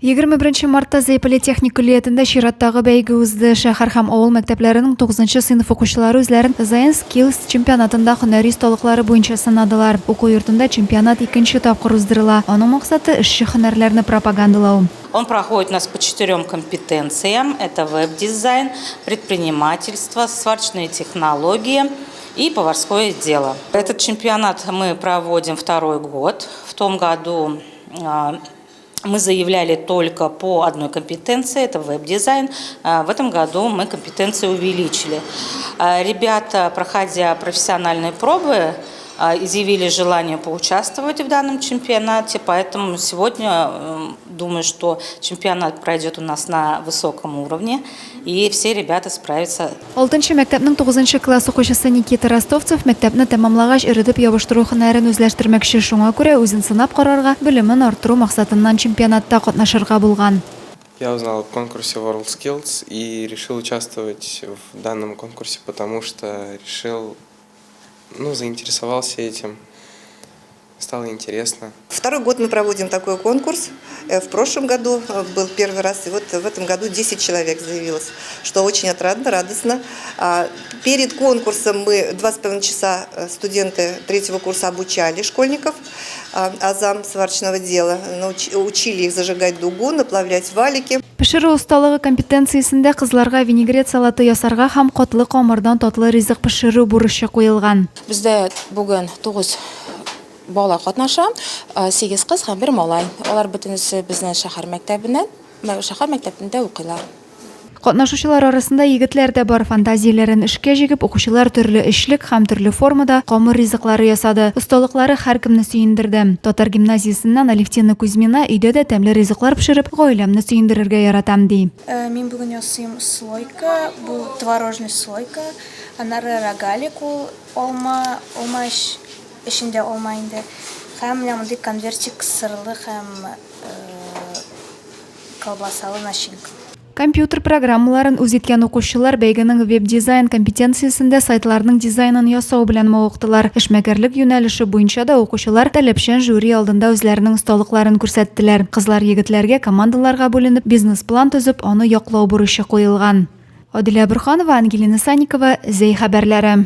21 мартта Зәй политехник көллиятендә чираттагы бәйге узды. Шәһәр һәм авыл мәктәпләренең 9 сыйныф укучылары үзләрен Заян Skills чемпионатында һөнәри осталыклары буенча сынадылар. Уку йортында чемпионат икенче тапкыр уздырыла. Аның максаты, эшче һөнәрләрне пропагандалау. Он проходит у нас по четырем компетенциям. Это веб-дизайн, предпринимательство, сварочные технологии и поварское дело. Этот чемпионат мы проводим второй год. В том году мы заявляли только по одной компетенции, это веб-дизайн. В этом году мы компетенции увеличили. Ребята, проходя профессиональные пробы, изъявили желание поучаствовать в данном чемпионате, поэтому сегодня думаю, что чемпионат пройдет у нас на высоком уровне, и все ребята справятся. Алтынчы мәктәпнең тугызынчы класс укучысы Никита Ростовцев мәктәпне тәмамлагач эретеп ябыштыру һөнәрен үзләштермәкче, шуңа күрә үзен сынап карарга, белемен арттыру максатыннан чемпионатта катнашырга булган. Я узнал о конкурсе WorldSkills и решил участвовать в данном конкурсе, потому что решил, ну, заинтересовался этим, стало интересно. Второй год мы проводим такой конкурс. В прошлом году был первый раз, и вот в этом году 10 человек заявилось, что очень отрадно, радостно. Перед конкурсом мы 2,5 часа студенты третьего курса обучали школьников азам сварочного дела, учили их зажигать дугу, наплавлять валики. Пешерү осталыгы компетенциясендә кызларга винегрет салаты ясарга һәм катлы камырдан татлы ризык пешерү бурычы куелган. Бездә бүген 9 бала катнаша, 8 кыз һәм бер малай. Алар бөтенесе безнең шәһәр мәктәбеннән, шәһәр мәктәбендә укыйлар. Катнашучылар арасында егетләр дә бар. Фантазияләрен эшкә җигеп, укучылар төрле эчлек һәм төрле формада камыр ризыклары ясады. Осталыклары һәркемне сөендерде. Татар гимназиясеннән Алевтина Кузьмина өйдә дә тәмле ризыклар пешереп, гаиләмне сөендерергә яратам, ди. Мин бүген ясыйм слойка, бу творожный слойка, аннары рогалик ул алма, алма эчендә алма инде. Һәм менә мондый конвертик сырлы һәм колбасалы начинка. Компьютер программаларын үз иткән укучылар бәйгенең веб-дизайн компетенциясендә сайтларның дизайнын ясау белән мавыктылар. Эшмәкәрлек юнәлеше буенча да укучылар таләпчән жюри алдында үзләренең осталыкларын күрсәттеләр. Кызлар егетләргә командаларга бүленеп, бизнес-план төзеп, аны яклау бурычы куелган. Адилә Борханова, Ангелина Санникова, Зәй хәбәрләре.